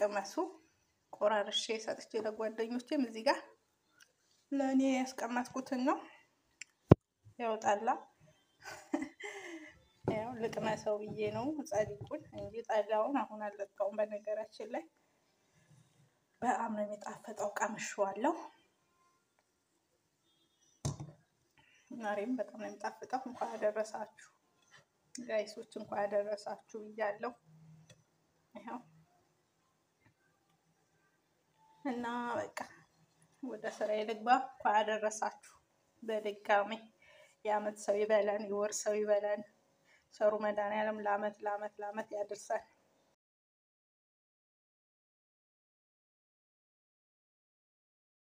ቅመሱ። ቆራርሼ ሰጥቼ ለጓደኞቼም እዚህ ጋር ለእኔ ያስቀመጥኩትን ነው። ያው ጠላ ያው ልቅመሰው ብዬ ነው ጸዲቁን እንጂ ጠላውን አሁን አልጠጣውም። በነገራችን ላይ በጣም ነው የሚጣፍጠው፣ ቀምሼዋለሁ። ዛሬም በጣም ነው የሚጣፍጠው። እንኳን ያደረሳችሁ ጋይሶች፣ እንኳን ያደረሳችሁ ብያለሁ። ይኸው እና በቃ ወደ ስራዬ ልግባ። እንኳን ያደረሳችሁ በድጋሚ። የአመት ሰው ይበለን፣ የወር ሰው ይበለን። ሰሩ መድኃኒዓለም ለአመት ለአመት ለአመት ያደርሰን።